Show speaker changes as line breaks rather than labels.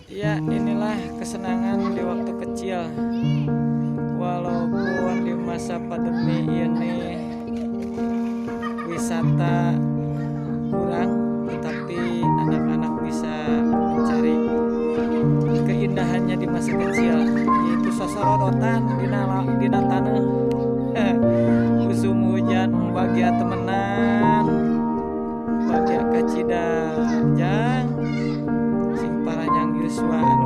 Ya, inilah kesenangan di waktu kecil. Walaupun di masa pandemi ini wisata kurang, tetapi anak-anak bisa mencari keindahannya di masa kecil, yaitu sosorodotan dina taneuh. Usum hujan bagia temenan, bagia kacida jang sing paranyang yuswa.